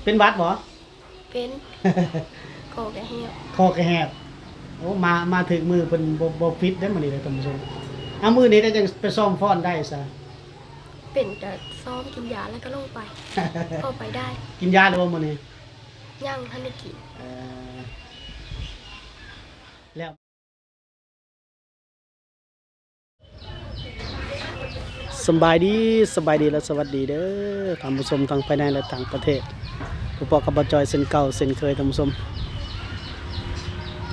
ເປັນຫວັດບໍ່? ເປັນ ຄໍກະແຫບ ຄໍກະແຫບ. ໂອ້ ມາ ມາຖືກມື້ເພິ່ນບໍ່ ບໍ່ຟິດເດ້ມື້ນີ້ເດ້ທ່ານຜູ້ຊົມ. ເອົາ ມື້ນີ້ໄດ້ຈັ່ງໄປຊ້ອມຟ້ອນໄດ້ຊະ? ເປັນກະຊ້ອມກິນຢາແລ້ວກໍລົງໄປ ພໍໄປໄດ້. ກິນຢາແລ້ວບໍ່ມື້ນີ້? ຍັງ ທັນໄດ້ກິນ. ເອີ ແລ້ວ ສະບາຍດີ ສະບາຍດີ ແລະ ສະຫວັດດີເດີທ່ານຜູ້ຊົມທັງພາຍໃນ ແລະ ຕ່າງປະເທດ. ພົບພໍ້ກັບບ່າວຈ່ອຍເຊັ່ນເກົ່າເຊັ່ນເຄີຍທ່ານຜູ້ຊົມ.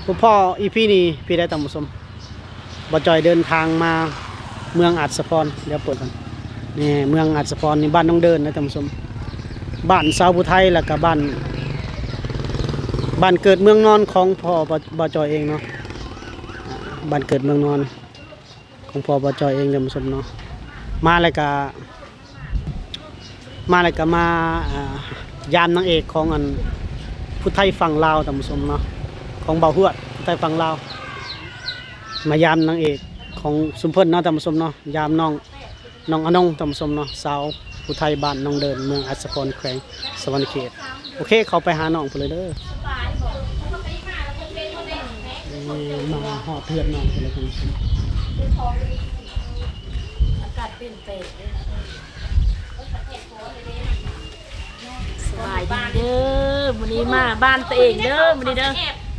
ພົບພໍ້ອີພີນີ້ພີໃດທ່ານຜູ້ຊົມ? ບ່າວຈ່ອຍເດີນທາງມາເມືອງອາດສະພອນ ດຽວເປີດກ່ອນ. ນີ້ເມືອງອາດສະພອນ ນີ້ບ້ານໜອງເດີນນະທ່ານຜູ້ຊົມ. ບ້ານຊາວຜູ້ໄທ ແລ້ວກະບ້ານ ບ້ານເກີດເມືອງນອນຂອງພໍ່ບ່າວ ບ່າວຈ່ອຍເອງເນາະ. ບ້ານເກີດເມືອງນອນຂອງພໍ່ບ່າວຈ່ອຍເອງທ່ານຜູ້ຊົມເນາະ. ມາແລ້ວກະ ມາແລ້ວກະມາ ອ່າ ຢາມນາງເອກຂອງອັນ ຜູ້ໄທຝັ່ງລາວທ່ານຜູ້ຊົມເນາະ ຂອງບ່າວຮວດ ຜູ້ໄທຝັ່ງລາວ. ມາຢາມນາງເອກຂອງຊຸມເພິ່ນເນາະທ່ານຜູ້ຊົມເນາະ ຢາມນ້ອງ ນ້ອງອານົງທ່ານຜູ້ຊົມເນາະ ສາວຜູ້ໄທບ້ານໜອງເດີນ ເມືອງອາດສະພອນ ແຂວງສະຫວັນນະເຂດ. ໂອເຄ ເຂົ້າໄປຫານ້ອງເພິ່ນເລີຍເດີ. ນີ້ມາຮອດເຮືອນນ້ອງເພິ່ນແລ້ວທ່ານຜູ້ຊົມ. ອາກາດປ່ຽນແປງເດ້. ສະບາຍດີເດີ ມື້ນີ້ມາບ້ານຕົວເອງເດີ ມື້ນີ້ເດີ.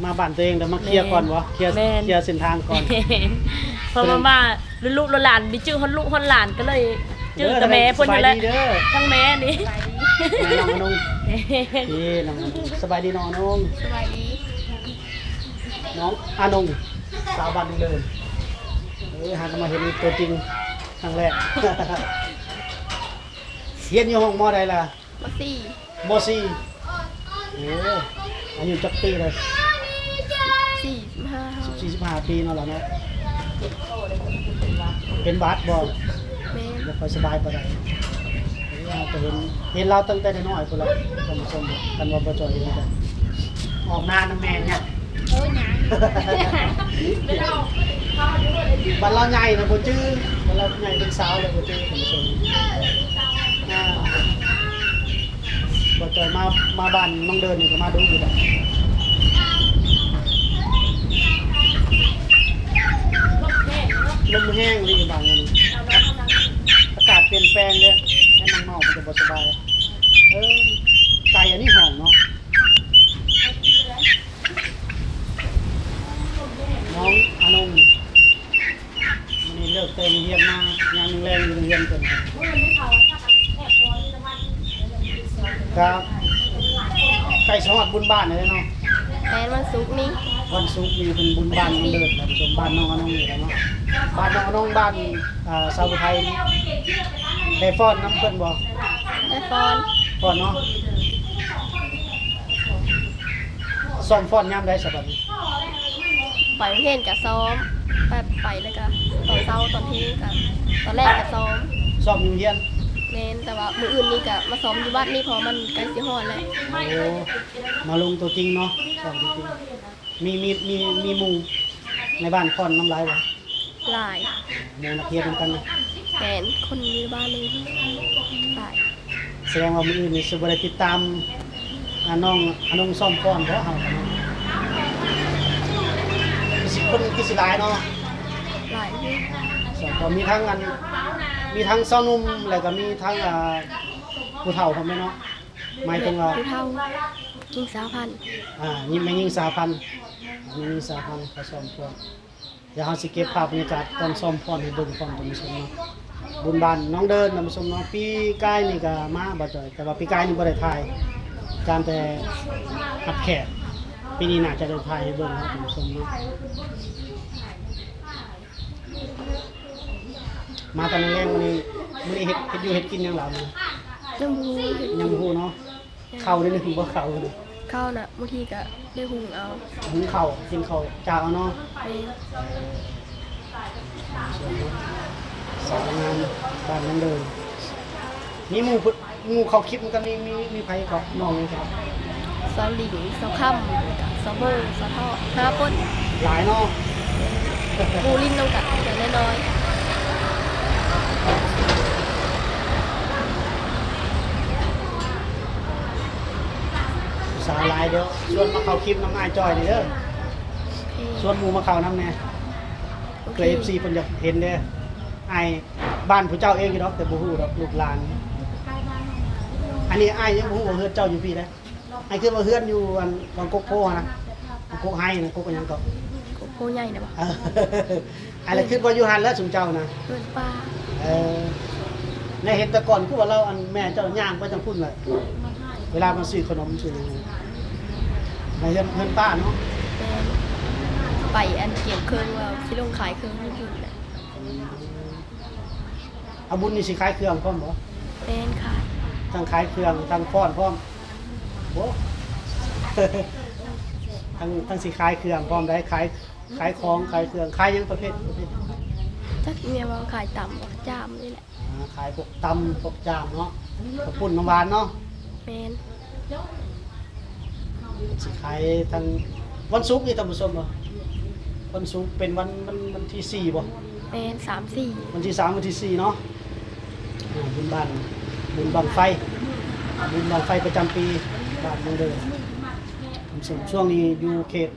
ມາບ້ານຕົວເອງ ແລ້ວມາເຄຍກ່ອນບໍ່? ເຄຍ ແມ່ນ ເຄຍເສັ້ນທາງກ່ອນ. ແມ່ນ ເພາະວ່າມາ ລູກໆຫຼານໆ ໄດ້ຈື່ຮອດລູກຮອດຫຼານ ກໍເລີຍຈື່ແຕ່ແມ່ເພິ່ນນີ້ແຫຼະ. ທັງແມ່ນີ້ ນ້ອງອານົງ. ນີ້ນ້ອງອານົງ. ສະບາຍດີນ້ອງອານົງ. ສະບາຍດີ. ນ້ອງອານົງ ສາວບ້ານເດີມ. ເອີ ຫາກໍມາເຫັນຕົວຈິງຄັ້ງແລກ. ຮຽນຢູ່ຫ້ອງ ມໍໃດລະ? ມໍສີ່. ມໍສີ່. ໂອ້ ອາຍຸຈັກປີລະ? ສີ່ສິບຫ້າ. ສິບສີ່ ສິບຫ້າປີເນາະລະເນາະ. ເປັນຫວັດບໍ່? ແມ່ນ. ບໍ່ຄ່ອຍສະບາຍປານໃດ. ເອີ ເຮົາກໍເຫັນ ເຫັນລາວຕັ້ງແຕ່ນ້ອຍໆພຸ້ນລະທ່ານຜູ້ຊົມ. ຄັນວ່າບໍ່ຈ່ອຍນີ້ກໍອອກນານຳແມ່ຍາກ. ເອີ ຍາກ. ບັດລາວໃຫຍ່ນະບໍ່ຈື່ ບັດລາວໃຫຍ່ເປັນສາວແລ້ວບໍ່ຈື່ທ່ານຜູ້ຊົມ. ອ່າ ບໍ່ຈ່ອຍມາ ມາບ້ານນ້ອງເດີນນີ້ກໍມາດຸຢູ່ດອກ. ລົມແຮງອີ່ຫຼີບ້ານນີ້ ອາກາດປ່ຽນແປງເດ້. ແມ່ນນ້ອງເມົາເພິ່ນຈະບໍ່ສະບາຍ. ເອີ ໄກອັນນີ້ຫ້ອງເນາະ. ນ້ອງອານົງ ມື້ນີ້ເລີກແຕ່ໂຮງຮຽນມາ ຍາມແລງໆຢູ່ໂຮງຮຽນເພິ່ນ ກະໃກ້ຊິຮອດບຸນບ້ານແລ້ວເນາະ. ແມ່ນ ວັນສຸກນີ້ ວັນສຸກນີ້ເປັນບຸນບ້ານນ້ອງເດີນ ທ່ານຜູ້ຊົມ ບ້ານນ້ອງອານົງນີ້ແຫຼະເນາະ. ບ້ານນ້ອງອານົງ ບ້ານ ອ່າ ຊາວໄທ. ໄດ້ຟ້ອນນຳເພິ່ນບໍ່? ໄດ້ຟ້ອນ. ຟ້ອນເນາະ. ຊ້ອມຟ້ອນຍາມໃດສະບັດນີ້? ໄປໂຮງຮຽນກະຊ້ອມ ແບບໄປແລ້ວກະຕອນເຊົ້າຕອນເທີ່ຍງກະ ຕອນແລງກະຊ້ອມ. ຊ້ອມຢູ່ໂຮງຮຽນ? ແມ່ນ ແຕ່ວ່າມື້ອື່ນນີ້ກະມາຊ້ອມຢູ່ວັດນີ້ ເພາະວ່າມັນໃກ້ຊິຮອດແລ້ວ. ໂອ້ ມາລົງຕົວຈິງເນາະ ຊ້ອມຕົວຈິງ. ມີ ມີ ມີ ມີໝູ່ໃນບ້ານຟ້ອນນຳຫຼາຍບໍ່? ຫຼາຍ. ໝູ່ນັກຮຽນນຳກັນນະ? ແມ່ນ ຄົນໃນບ້ານນີ້ຫຼາຍ. ສະແດງວ່າມື້ອື່ນນີ້ຊິບໍ່ໄດ້ຕິດຕາມ ອ່າ ນ້ອງອານົງຊ້ອມຟ້ອນບໍ່? ເຮົາກະເນາະ ຄືຊິ ຄົນຄືຊິຫຼາຍເນາະ. ຫຼາຍຢູ່. ສອງຄົນ ມີທັງອັນ ມີທັງຊາວໜຸ່ມ ແລ້ວກະມີທັງ ອ່າ ຜູ້ເຖົ້າພ້ອມເນາະ. ໝາຍເຖິງວ່າ ຜູ້ເຖົ້າ ຍິງສາພັນ. ອ່າ ຍິງ ແມ່ຍິງສາພັນ ແມ່ຍິງສາພັນເຂົາຊ້ອມຟ້ອນ. ດຽວເຮົາຊິເກັບພາບບັນຍາກາດຕອນຊ້ອມຟ້ອນໃຫ້ເບິ່ງພ້ອມທ່ານຜູ້ຊົມເນາະ. ບຸນບ້ານນ້ອງເດີນທ່ານຜູ້ຊົມເນາະ. ປີກາຍນີ້ກະມາ ບ່າວຈ່ອຍ ແຕ່ວ່າປີກາຍນີ້ບໍ່ໄດ້ຖ່າຍ ການແຕ່ຮັບແຂກ. ປີນີ້ໜ້າຈະໄດ້ຖ່າຍໃຫ້ເບິ່ງເນາະທ່ານຜູ້ຊົມເນາະ. ມາຕອນແລງໆ ມື້ນີ້ ມື້ນີ້ເຮັດ ເຮັດຢູ່ເຮັດກິນຫຍັງລະ? ຍັງບໍ່ຮູ້ ຍັງບໍ່ຮູ້ເນາະ. ເຂົ້າໄດ້ໜຶ່ງບໍ່? ເຂົ້າ ເຂົ້ານະ ບາງທີກະໄດ້ຫຸງເອົາ. ຫຸງເຂົ້າ ກິນເຂົ້າຈາກເອົາເນາະ. ແມ່ນ. ສາວງາມບ້ານນ້ອງເດີນ. ມີໝູ່ ໝູ່ເຂົ້າຄລິບນຳກັນ ມີ ມີ ມີໃຜເກາະ ນ້ອງຫຍັງເກາະ? ສາວຫຼິງ ສາວຄຳ ສາວໂບ ສາວເທາະ ຫ້າຄົນ. ຫຼາຍເນາະ. ໝູ່ຫຼິ້ນນຳກັນ ແຕ່ນ້ອຍໆ. ສາວຫຼາຍ ດຽວຊວນມາເຂົ້າຄລິບນຳອ້າຍຈ້ອຍນີ້ເດີ. ໂອເຄ ຊວນໝູ່ມາເຂົ້ານຳແດ່ ໂອເຄ ເພື່ອເອັຟຊີເພິ່ນຢາກເຫັນເດ້. ອ້າຍ ບ້ານຜູ້ເຈົ້າເອງຢູ່ດອກ ແຕ່ບໍ່ຮູ້ດອກລູກຫຼານ. ອັນນີ້ອ້າຍຍັງບໍ່ຮູ້ວ່າເຮືອນເຈົ້າຢູ່ພີ້ເດ້. ອ້າຍຄິດວ່າເຮືອນຢູ່ອັນ ວັງກົກໂພຫັ້ນນະ ກົກໄຮນະ ກົກຫຍັງເກາະ ກົກໂພໃຫຍ່ນະບໍ່? ເອີ ອ້າຍລະຄິດວ່າຢູ່ຫັ້ນແຫຼະ ຊຸມເຈົ້ານະ ເຮືອນປ່າ. ເອີ ແນວເຫັນແຕ່ກ່ອນຄືວ່າລາວ ອັນ ແມ່ເຈົ້າຍ່າງໄປທາງພຸ້ນແຫຼະ ເວລາມາຊື້ຂະໜົມຊື້ຫຍັງ. ແມ່ນເຮືອນ ເຮືອນປ່າເນາະ. ແມ່ນ ໄປອັນກຽມເຄື່ອງ ວ່າຊິລົງຂາຍເຄື່ອງຢູ່ພຸ້ນແຫຼະ. ອືມ ອາບຸນນີ້ຊິຂາຍເຄື່ອງພ້ອມບໍ່? ແມ່ນ ຂາຍ ທັງຂາຍເຄື່ອງ ທັງຟ້ອນພ້ອມ. ໂອ້ ທັງ ທັງຊິຂາຍເຄື່ອງພ້ອມໄດ໋ ຂາຍ ຂາຍຂອງ ຂາຍເຄື່ອງ ຂາຍຫຍັງ ປະເພດ ປະເພດຫຍັງ? ຈັກແມ່ນວ່າຂາຍຕຳ ຈາມນີ້ແຫຼະ. ອ່າ ຂາຍພວກຕຳ ພວກຈາມເນາະ ເຂົ້າປຸ້ນ ນ້ຳຫວານເນາະ. ແມ່ນ ຊິຂາຍທັງ ວັນສຸກນີ້ທ່ານຜູ້ຊົມເນາະ ວັນສຸກເປັນວັນ ວັນ ວັນທີສີ່ບໍ່? ແມ່ນ ສາມ ສີ່ ວັນທີສາມ ວັນທີສີ່ເນາະ. ອ່າ ບຸນບ້ານ ບຸນບັ້ງໄຟ ບຸນບັ້ງໄຟປະຈຳປີບ້ານເມືອງເດີ. ທ່ານຜູ້ຊົມ ຊ່ວງນີ້ຢູ່ເຂດ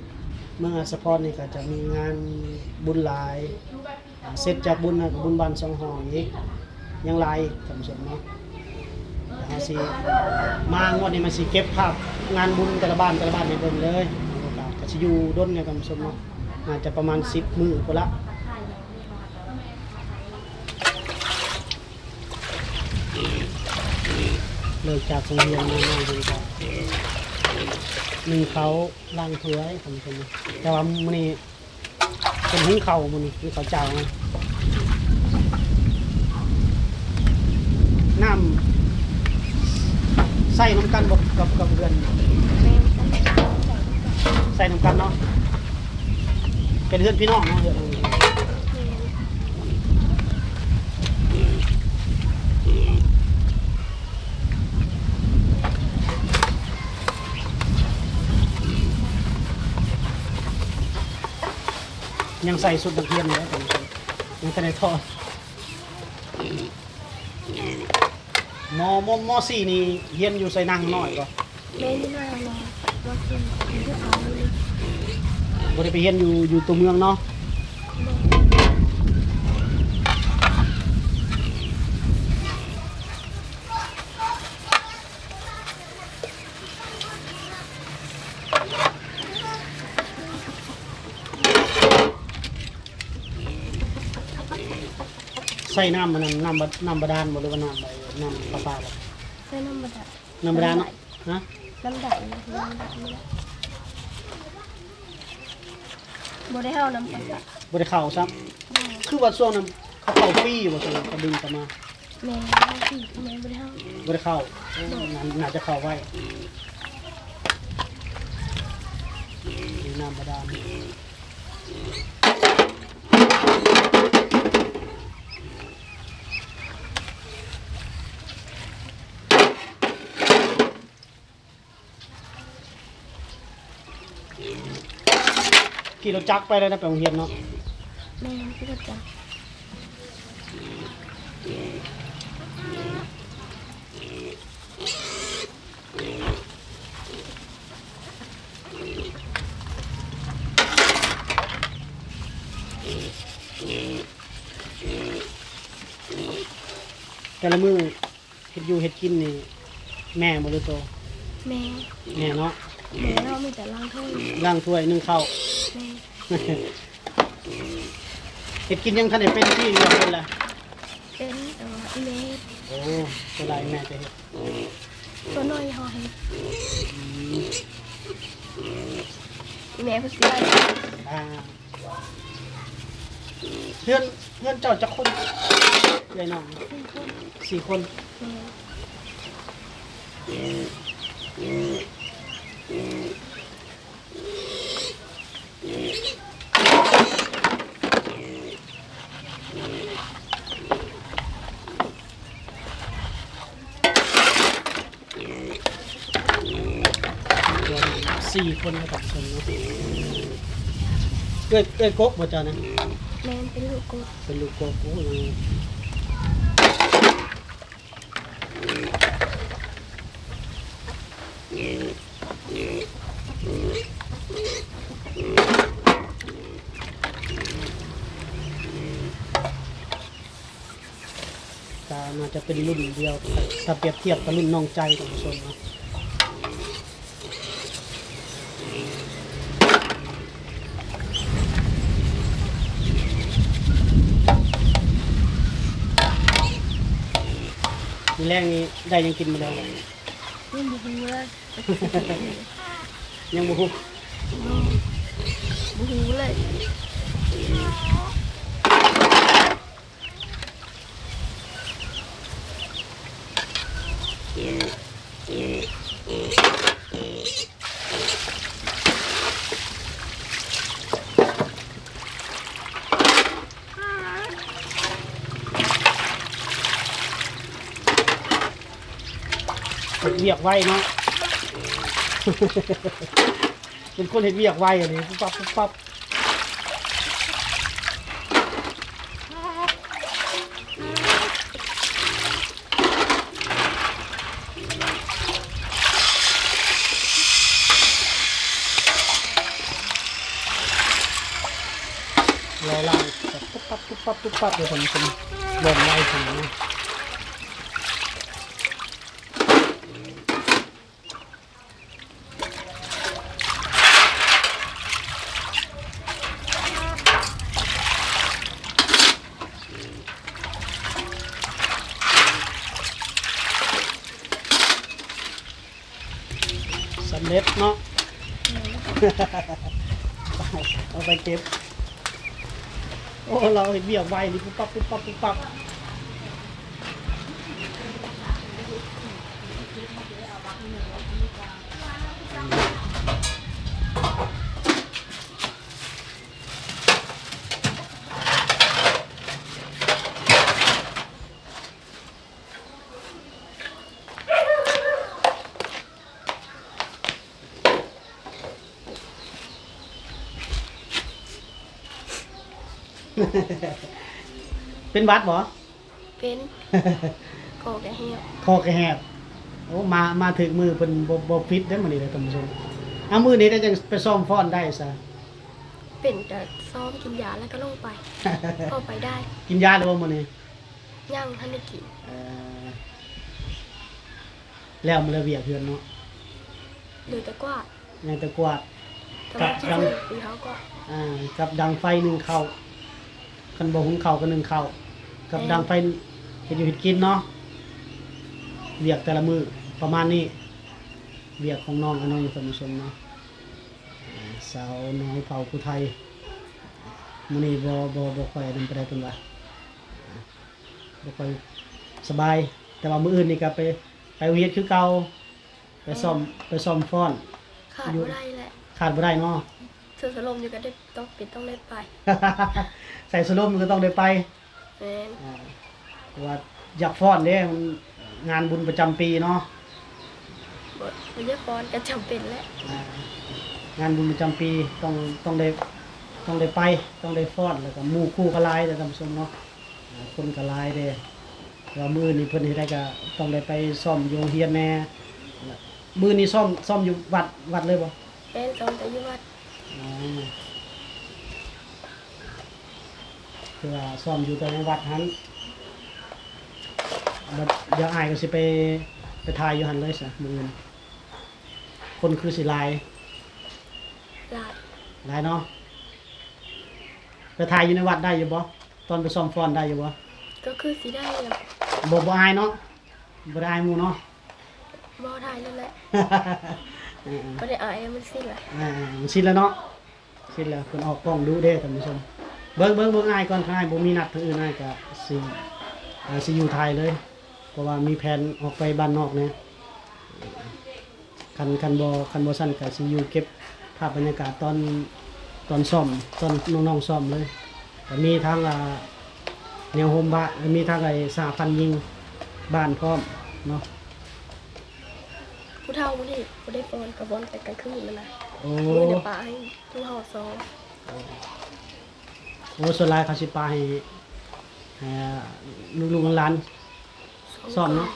ເມືອງອາດສະພອນນີ້ກໍຈະມີງານບຸນຫຼາຍ. ເສັດຈາກບຸນນະ ກະບຸນບ້ານສອງຫ້ອງອີກ ຍັງຫຼາຍອີກທ່ານຜູ້ຊົມເນາະ. ແຕ່ເຮົາຊິມາງວດນີ້ ມາຊິເກັບພາບງານບຸນແຕ່ລະບ້ານ ແຕ່ລະບ້ານໃຫ້ເບິ່ງເລີຍ. ກະຊິຢູ່ດົນແດ່ທ່ານຜູ້ຊົມເນາະ ໜ້າຈະປະມານສິບມື້ພຸ້ນລະ. ເລີກຈາກໂຮງຮຽນມາ ນ້ອງເພິ່ນກະໜຶ້ງເຂົ້າ ລ້າງຖ້ວຍທ່ານຜູ້ຊົມເນາະ. ແຕ່ວ່າມື້ນີ້ ເປັນຫຸງເຂົ້າມື້ນີ້ ຫຸງເຂົ້າເຈົ້ານະ. ນ້ຳໃສ່ນຳກັນບໍ່ ກັບ ກັບເຮືອນ? ແມ່ນ ໃສ່ນຳກັນເນາະ. ເປັນເຮືອນພີ່ນ້ອງເນາະ ເຮືອນ ແມ່ນ. ຍັງໃສ່ຊຸດນັກຮຽນຢູ່ເດ້ ຍັງທັນໄດ້ຖອດ. ມ ມ ມ ສີ່ ນີ້ຮຽນຢູ່ໃສ ນາງຮຳນ້ອຍບໍ່? ແມ່ນ ຢູ່ນາງຮຳນ້ອຍ ມ ສີ່ ຢູ່ທີ່ເຂົາຢູ່ນີ້. ບໍ່ໄດ້ໄປຮຽນຢູ່ ຢູ່ຕົວເມືອງເນາະ? ບໍ່. ໃສ່ນ້ຳອັນນັ້ນ ນ້ຳບາ ນ້ຳບາດານບໍ່ ຫຼືວ່ານ້ຳ ນ້ຳປະປາບໍ່? ໃສ່ນ້ຳບາດານ. ນ້ຳບາດານເນາະ? ຮະ? ນ້ຳໃດ? ນ້ຳໃດນີ້ແຫຼະ. ບໍ່ໄດ້ເຂົ້ານ້ຳປະປາ. ບໍ່ໄດ້ເຂົ້າຊ້ຳ? ບໍ່. ຄືວ່າຊ່ວງນັ້ນເຂົາເຂົ້າຟຣີບໍ່? ຊ່ວງເຂົາດຶງເຂົ້າມາ. ແມ່ນ ເຂົ້າຟຣີ ແມ່ນ ບໍ່ໄດ້ເຂົ້າ. ບໍ່ໄດ້ເຂົ້າ. ໂອ້ ໜ້າ ໜ້າຈະເຂົ້າໄວ. ມີນ້ຳບາດານ. ຂີ່ລົດຈັກໄປເລີຍນະ ໄປໂຮງຮຽນເນາະ? ແມ່ນ ຂີ່ລົດຈັກ. ແຕ່ລະມື້ ເຮັດຢູ່ເຮັດກິນນີ້ ແມ່ບໍ່ ຫຼືໂຕ? ແມ່. ແມ່ເນາະ. ແມ່ ເຮົາມີແຕ່ລ້າງຖ້ວຍ ລ້າງຖ້ວຍ ໜຶ້ງເຂົ້າ. ແມ່. ເຮັດກິນຍັງທັນໄດ້ເປັນຕິ ຫຼືວ່າເປັນແລ້ວ? ເປັນ ແຕ່ວ່າອີ່ແມ່ເຮັດ. ໂອ້ ສ່ວນຫຼາຍແມ່ຈະເຮັດ. ສ່ວນໜ້ອຍເຮົາເຮັດ. ອືມ. ອີ່ແມ່ເພິ່ນຊິໄດ້. ອ່າ. ເຮືອນ ເຮືອນເຈົ້າຈັກຄົນ ເອື້ອຍນ້ອງ? ສີ່ຄົນ. ສີ່ຄົນ. ແມ່ນ. ສີ່ຄົນກັບຄົນເນາະ. ເອື້ອຍ ເອື້ອຍກົກບໍ່ເຈົ້ານະ? ແມ່ນ ເປັນລູກກົກ. ເປັນລູກກົກ. ໂອ້ຍ. ຈະເປັນລຸ້ນດຽວ ຖ້າປຽບທຽບກັບລຸ້ນນ້ອງໃຈ ທ່ານຜູ້ຊົມເນາະ. ມື້ແລງນີ້ໄດ້ຫຍັງກິນມື້ແລງ? ຍັງບໍ່ຮູ້ເລີຍ. ຍັງບໍ່ຮູ້ ບໍ່ຮູ້ເລີຍ. ເຮັດວຽກໄວເນາະ ເປັນຄົນເຮັດວຽກໄວອັນນີ້ ປຸບປັບ ປຸບປັບ. ລາຍໆ ປຸບປັບ ປຸບປັບ ປຸບປັບ ເດີ ທ່ານຜູ້ຊົມ ແລ່ນໄວຂະໜາດນີ້. ສຳເລັດເນາະ ເອົາໄປເກັບ. ໂອ້ ລາວເຮັດວຽກໄວນີ້ ປຸບປັບ ປຸບປັບ ປຸບປັບ. ເປັນຫວັດບໍ່? ເປັນ ຄໍກະແຫບ ຄໍກະແຫບ. ໂອ້ ມາ ມາຖືກມື້ເພິ່ນ ບໍ່ ບໍ່ຟິດເດ້ມື້ນີ້ເດ້ທ່ານຜູ້ຊົມ. ເອົາ ມື້ນີ້ໄດ້ຈັ່ງໄປຊ້ອມຟ້ອນໄດ້ຊະ? ເປັນກະຊ້ອມກິນຢາແລ້ວກະລົງໄປ ພໍໄປໄດ້. ກິນຢາແລ້ວບໍ່ມື້ນີ້? ຍັງ ທັນໄດ້ກິນ. ເອີ ແລ້ວມາແລ້ວວຽກເຮືອນເນາະ ເຫຼືອແຕ່ກວາດ ຍັງແຕ່ກວາດ ແຕ່ວ່າ ກັບດັງ ຊິເຮັດເຮົາກໍ ອ່າ ກັບດັງໄຟໜຶ້ງເຂົ້າ ຄັນບໍ່ຫຸງເຂົ້າກໍໜຶ້ງເຂົ້າ ກັບ ແມ່ນ ດັງໄຟເຮັດຢູ່ເຮັດກິນເນາະ. ວຽກແຕ່ລະມື້ປະມານນີ້ ວຽກຂອງນ້ອງອານ້ອຍທ່ານຜູ້ຊົມເນາະ. ອ່າ ສາວນ້ອຍເຜົ່າຜູ້ໄທ ມື້ນີ້ບໍ່ ບໍ່ ບໍ່ຄ່ອຍນັ້ນປານໃດເພິ່ນວ່າ ບໍ່ຄ່ອຍສະບາຍ ແຕ່ວ່າມື້ອື່ນນີ້ກໍໄປ ໄປໂຮງຮຽນຄືເກົ່າ ໄປຊ້ອມ ແມ່ນ ໄປຊ້ອມຟ້ອນ. ຂາດບໍ່ໄດ້ແຫຼະ ຂາດບໍ່ໄດ້ເນາະ. ໃສ່ສະຫຼົມຢູ່ກໍໄດ້ ຕ້ອງເປັນຕ້ອງໄດ້ໄປ. ໃສ່ສະຫຼົມກໍຕ້ອງໄດ້ໄປ. ແມ່ນ ອ່າ ເພາະວ່າຢາກຟ້ອນເດ້ ມັນງານບຸນປະຈຳປີເນາະ. ບໍ່ ບໍ່ຢາກຟ້ອນກໍຈຳເປັນແຫຼະ. ອ່າ ງານບຸນປະຈຳປີຕ້ອງ ຕ້ອງໄດ້ ຕ້ອງໄດ້ໄປ ຕ້ອງໄດ້ຟ້ອນ ແລ້ວກໍໝູ່ຄູ່ກໍຫຼາຍເດ້ທ່ານຜູ້ຊົມເນາະ. ອ່າ ຄົນກໍຫຼາຍເດ້ ແຕ່ວ່າມື້ອື່ນນີ້ເພິ່ນເຮັດໃດກໍຕ້ອງໄດ້ໄປຊ້ອມຢູ່ໂຮງຮຽນແດ່. ມື້ນີ້ຊ້ອມ ຊ້ອມຢູ່ວັດ ວັດເລີຍບໍ່? ແມ່ນ ຊ້ອມແຕ່ຢູ່ວັດ. ອໍ ຄືວ່າຊ້ອມຢູ່ແຕ່ໃນວັດຫັ້ນ ບັດດຽວອ້າຍກໍຊິໄປ ໄປຖ່າຍຢູ່ຫັ້ນເລີຍຊະມື້ອື່ນ. ຄົນຄືຊິຫຼາຍ? ຫຼາຍ ຫຼາຍເນາະ. ໄປຖ່າຍຢູ່ໃນວັດໄດ້ຢູ່ບໍ່? ຕອນໄປຊ້ອມຟ້ອນໄດ້ຢູ່ບໍ່? ກໍຄືຊິໄດ້ແຫຼະ. ບໍ່ ບໍ່ອາຍເນາະ? ບໍ່ໄດ້ອາຍໝູ່ເນາະ? ບໍ່ ຖ່າຍນັ້ນແຫຼະ. ເອີໆ ບໍ່ໄດ້ອາຍ ມັນຊິນລະ. ເອີໆ ມັນຊິນລະເນາະ. ຊິນລະ ເພິ່ນອອກກ້ອງດຸເດ້ທ່ານຜູ້ຊົມ. ເບິ່ງ ເບິ່ງ ເບິ່ງອ້າຍກ່ອນ ຖ້າອ້າຍບໍ່ມີນັດທາງອື່ນ ອ້າຍກະຊິ ເອີ ຊິຢູ່ຖ່າຍເລີຍ ເພາະວ່າມີແຜນອອກໄປບ້ານນອກແດ່. ຄັນ ຄັນບໍ່ ຄັນບໍ່ຊັ້ນກະຊິຢູ່ເກັບພາບບັນຍາກາດຕອນ ຕອນຊ້ອມ ຕອນນ້ອງໆຊ້ອມເລີຍ. ກະມີທັງ ອ່າ ແນວໂຮມບ້ານ ກະມີທັງ ໄອ້ ສະຫະພັນຍິງບ້ານພ້ອມເນາະ. ຜູ້ເຖົ້າມື້ນີ້ບໍ່ໄດ້ຟ້ອນ ກະຟ້ອນແຕ່ກາງຄືນນັ້ນນະ. ໂອ້ ມື້ນີ້ປະໃຫ້ຜູ້ເຖົ້າຊ້ອມ. ໂອ້ ສ່ວນຫຼາຍເຂົາຊິປະໃຫ້ ໃຫ້ລູກໆຫຼານໆຊ້ອມເນາະ.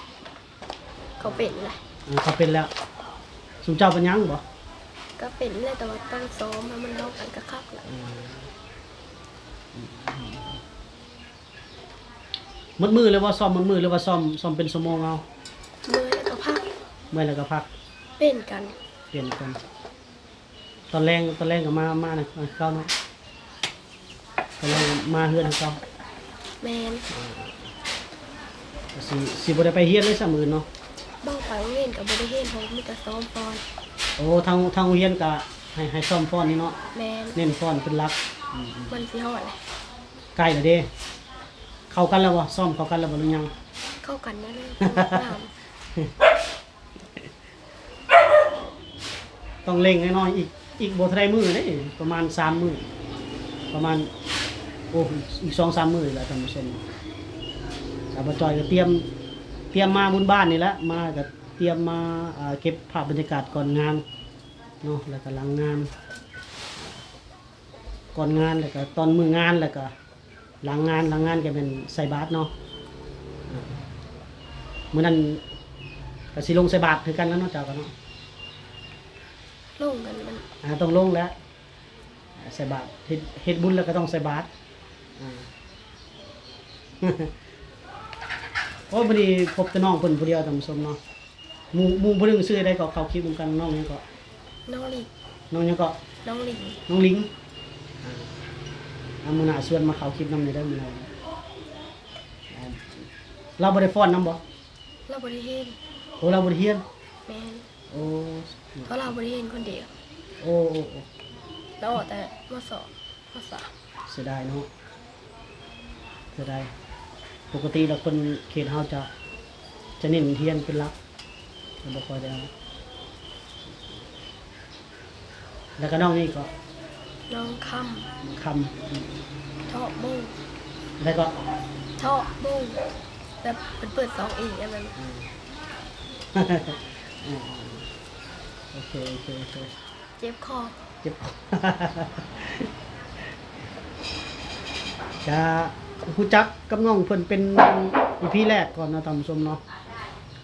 ເຂົາເປັນລະ ເອີ ເຂົາເປັນແລ້ວ. ຊຸມເຈົ້າເປັນຫຍັງບໍ່? ກະເປັນແຫຼະ ແຕ່ວ່າຕ້ອງຊ້ອມໃຫ້ມັນເຂົ້າກັນກະຄັກລະ. ເອີ ອືມ ອືມ ອືມ. ໝົດມື້ເລີຍບໍ່? ຊ້ອມໝົດມື້ ຫຼືວ່າຊ້ອມ ຊ້ອມເປັນຊົ່ວໂມງເອົາ? ເມື່ອຍແລ້ວກໍພັກ. ເມື່ອຍແລ້ວກໍພັກ. ປ່ຽນກັນ. ປ່ຽນກັນ. ຕອນແລງ ຕອນແລງກໍມາ ມານຳເຂົາເນາະ? ຕອນແລງມາເຮືອນເຂົາ. ແມ່ນ. ກໍຊິ ຊິບໍ່ໄດ້ໄປຮຽນເລີຍຊ້ຳມື້ອື່ນເນາະ? ບໍ່ ໄປໂຮງຮຽນກໍບໍ່ໄດ້ຮຽນ ເພາະມີແຕ່ຊ້ອມຟ້ອນ. ໂອ້ ທາງ ທາງໂຮງຮຽນກໍໃຫ້ ໃຫ້ຊ້ອມຟ້ອນນີ້ເນາະ? ແມ່ນ. ເນັ້ນຟ້ອນເປັນຫຼັກ. ອືມໆ. ມັນຊິຮອດແຫຼະ. ໃກ້ແລ້ວເດ້. ເຂົ້າກັນແລ້ວບໍ່? ຊ້ອມເຂົ້າກັນແລ້ວບໍ່ ຫຼືຍັງ? ເຂົ້າກັນແລ້ວເລີຍ. ຕ້ອງເລັ່ງໜ້ອຍໆ ອີກ ອີກບໍ່ເທົ່າໃດມື້ເດ້ ປະມານສາມມື້ ປະມານ ໂອ້ ອີກສອງສາມມື້ນີ້ແຫຼະທ່ານຜູ້ຊົມ. ກະບ່າວຈ່ອຍກໍຕຽມ ຕຽມມາບຸນບ້ານນີ້ແຫຼະ ມາກໍຕຽມມາ ເກັບພາບບັນຍາກາດກ່ອນງານເນາະ ແລ້ວກໍຫຼັງງານ ກ່ອນງານ ແລ້ວກໍຕອນມື້ງານ ແລ້ວກໍ ຫຼັງງານ ຫຼັງງານກໍແມ່ນໃສ່ບາດເນາະ. ອາ ມື້ນັ້ນກໍຊິລົງໃສ່ບາດຄືກັນແລ້ວເນາະ ເຈົ້າກໍເນາະ? ລົງກັນມັນ ອາ ຕ້ອງລົງແຫຼະ ໃສ່ບາດ ເຮັດ ເຮັດບຸນແລ້ວກໍຕ້ອງໃສ່ບາດ. ອາ ໂອ້ຍ ມື້ນີ້ພົບແຕ່ນ້ອງເພິ່ນຜູ້ດຽວທ່ານຜູ້ຊົມເນາະ. ໝູ່ ໝູ່ຜູ້ໜຶ່ງຊື່ໃດເກາະ? ເຂົ້າຄລິບນຳກັນ ນ້ອງຫຍັງເກາະ? ນ້ອງລິງ. ນ້ອງຫຍັງເກາະ? ນ້ອງລິງ. ນ້ອງລິງ. ອາ ອາ ມື້ໜ້າຊວນມາເຂົ້າຄລິບນຳແດ່ເດີ ມື້ໜ້າ. ອາ ລາວບໍ່ໄດ້ຟ້ອນນຳບໍ່? ລາວບໍ່ໄດ້ຮຽນ. ໂອ້ ລາວບໍ່ໄດ້ຮຽນ? ແມ່ນ. ໂອ້ ເພາະລາວບໍ່ໄດ້ຮຽນຄົນດຽວ. ໂອ້ ໂອ້ ໂອ້ ລາວອອກແຕ່ ມ.ສອງ ພາສາ. ເສຍດາຍເນາະ ເສຍດາຍ. ປົກກະຕິແລ້ວຄົນເຂດເຮົາຈະ ຈະເນັ້ນຮຽນເປັນຫຼັກ ບໍ່ຄ່ອຍໄດ້ເອົາ. ແລ້ວກໍນ້ອງນີ້ເກາະ? ນ້ອງຄຳ. ຄຳ. ເທາະໂມງ. ແລ້ວກໍ? ເທາະໂມງ. ແບບເພິ່ນເປີດສອງເອງ ອັນນັ້ນ. ອືມ ໂອເຄ ໂອເຄ ໂອເຄ. ເຈັບຄໍ. ເຈັບຄໍ. ກະຮູ້ຈັກກັບນ້ອງເພິ່ນເປັນອີພີແລກກ່ອນເນາະທ່ານຜູ້ຊົມເນາະ,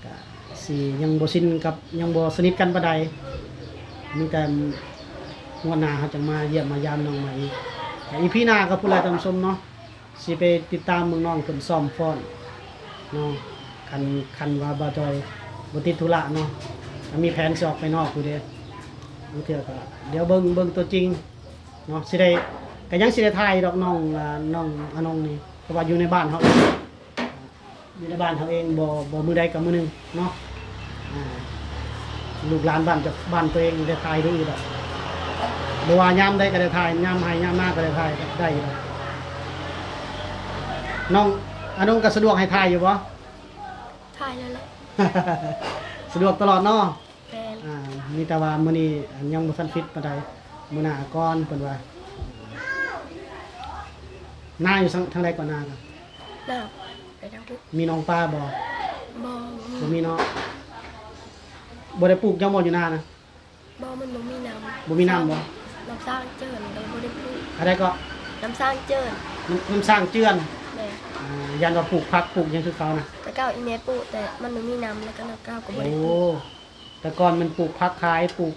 ກະຊິຍັງບໍ່ຊິນກັບ ຍັງບໍ່ສະໜິດກັນປານໃດ, ມີແຕ່ງວດໜ້າເຮົາຈັ່ງມາຢ້ຽມມາຢາມນ້ອງໃໝ່ອີກ. ກະອີພີໜ້າກໍພຸ້ນແຫຼະທ່ານຜູ້ຊົມເນາະ. ຊິໄປຕິດຕາມເບິ່ງນ້ອງເພິ່ນຊ້ອມຟ້ອນເນາະ. ຄັນ ຄັນວ່າບ່າວຈ່ອຍບໍ່ຕິດທຸລະເນາະ, ກໍມີແຜນຊິອອກໄປນອກຢູ່ເດ້. ບາງເທື່ອກໍດຽວເບິ່ງ ເບິ່ງຕົວຈິງເນາະ, ຊິໄດ້ ກໍຍັງຊິໄດ້ຖ່າຍດອກນ້ອງ ອາ ນ້ອງອານົງນີ້, ເພາະວ່າຢູ່ໃນບ້ານເຮົາເອງ ຢູ່ໃນບ້ານເຮົາເອງ ບໍ່ ບໍ່ມື້ໃດກໍມື້ໜຶ່ງເນາະ. ອາ ລູກຫຼານບ້ານ ຈາກບ້ານຕົວເອງໄດ້ຖ່າຍໄດ້ຢູ່ດອກ, ບໍ່ວ່າຍາມໃດກໍໄດ້ຖ່າຍ, ຍາມໄຮ່ຍາມນາກໍໄດ້ຖ່າຍ ໄດ້ຢູ່ດອກ. ນ້ອງອານົງກໍສະດວກໃຫ້ຖ່າຍຢູ່ບໍ່? ຖ່າຍແລ້ວແຫຼະ. ສະດວກຕະຫຼອດເນາະ. ແມ່ນ. ອາ ມີແຕ່ວ່າມື້ນີ້ຍັງບໍ່ທັນຟິດປານໃດ, ມື້ໜ້າກ່ອນເພິ່ນວ່າ. ນາຢູ່ທາງ ທາງໃດເກາະ? ນານະ ນາໄປທາງພຸ້ນ. ມີໜອງປາບໍ່? ບໍ່ ບໍ່ມີ. ບໍ່ມີເນາະ. ບໍ່ໄດ້ປູກຫຍັງບໍ່ຢູ່ນານະ? ບໍ່ ມັນບໍ່ມີນ້ຳ. ບໍ່ມີນ້ຳບໍ່? ນ້ຳສ້າງເຈີນ ກໍເລີຍບໍ່ໄດ້ປູກ. ອັນໃດເກາະ? ນ້ຳສ້າງເຈີນ. ນ້ຳ ນ້ຳສ້າງເຈື່ອນ. ແມ່ນ. ອາ ຢ້ານວ່າປູກຜັກປູກຫຍັງຄືເກົ່ານະ. ແຕ່ເກົ່າອີ່ແມ່ປູກ ແຕ່ມັນບໍ່ມີນ້ຳ ແລ້ວກໍແຕ່ເກົ່າກໍບໍ່ໄດ້ປູກ. ໂອ້ ແຕ່ກ່ອນແມ່ນປູກຜັກຂາຍ ປູກ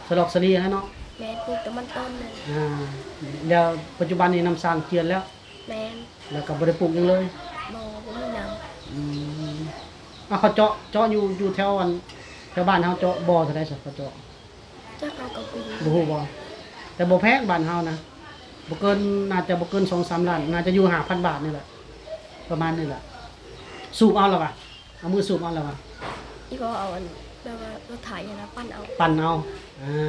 ສະຫຼອກສະຫຼີຫັ້ນເນາະ. ແມ່ນ ປູກແຕ່ມັນຕົ້ນນະ. ອາ ແລ້ວປັດຈຸບັນນີ້ນ້ຳສ້າງເຈື່ອນແລ້ວ. ແມ່ນ. ແລ້ວກໍບໍ່ໄດ້ປູກຫຍັງເລີຍ? ບໍ່ ບໍ່ມີນ້ຳ. ອືມ ອາ ເຂົາເຈາະ ເຈາະຢູ່ ຢູ່ແຖວອັນ ແຖວບ້ານເຮົາເຈາະບໍ່ເທົ່າໃດຊະ ເຂົາເຈາະ? ຈັກ ເຮົາກໍບໍ່ຮູ້. ບໍ່ຮູ້ບໍ່? ແຕ່ບໍ່ແພງບ້ານເຮົານະ, ບໍ່ເກີນ ໜ້າຈະບໍ່ເກີນສອງສາມລ້ານ, ໜ້າຈະຢູ່ຫ້າພັນບາດນີ້ແຫຼະ ປະມານນີ້ແຫຼະ. ສູບເອົາລະຫວາ? ເອົາມືສູບເອົາລະຫວາ? ອີ່ພໍ່ເອົາອັນ ແບບວ່າລົດໄຖຫັ້ນນະ ປັ່ນເອົາ. ປັ່ນເອົາ. ອາ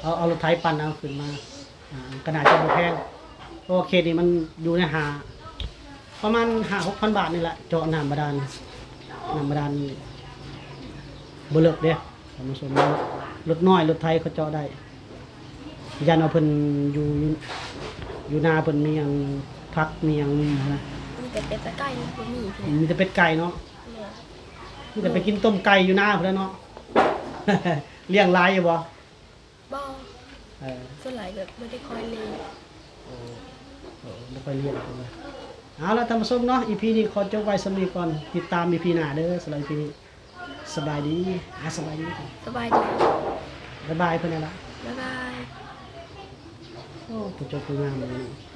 ເອົາ ເອົາລົດໄຖປັ່ນເອົາຂຶ້ນມາ. ອາ ກໍໜ້າຈະບໍ່ແພງ ເພາະວ່າເຂດນີ້ມັນຢູ່ໃນຫ້າ ປະມານຫ້າຫົກພັນບາດນີ້ແຫຼະ. ເຈາະນ້ຳບາດານ ນ້ຳບາດານບໍ່ເລິກເດ້ທ່ານຜູ້ຊົມ, ລົດນ້ອຍລົດໄຖເຂົາເຈາະໄດ້. ຢ້ານວ່າເພິ່ນຢູ່ ຢູ່ ຢູ່ນາເພິ່ນມີຫຍັງ ຜັກມີຫຍັງນະ. ມີແຕ່ເປັດແຕ່ໄກ່ນະ ບໍ່ມີ. ມີແຕ່ເປັດໄກ່ເນາະ. ແມ່ນ. ມີແຕ່ໄປກິນຕົ້ມໄກ່ຢູ່ນາພຸ້ນແຫຼະເນາະ. ລ້ຽງຫຼາຍຢູ່ບໍ່? ບໍ່. ເອີ ສ່ວນຫຼາຍແບບບໍ່ໄດ້ຄ່ອຍລ້ຽງ. ໂອ້ ເອີ ບໍ່ຄ່ອຍລ້ຽງເພິ່ນວ່າ. ເອົາລະທ່ານຜູ້ຊົມເນາະ, ອີພີນີ້ຂໍຈົບໄວ້ສ່ຳນີ້ກ່ອນ, ຕິດຕາມອີພີໜ້າເດີ. ສຳລັບອີພີນີ້ ສະບາຍດີ. ອາ ສະບາຍດີ. ສະບາຍດີ. ບາຍບາຍເພິ່ນແດ່ລະ. ບາຍບາຍ. ໂອ້ ຜູ້ຈົບຜູ້ງາມເນາະ.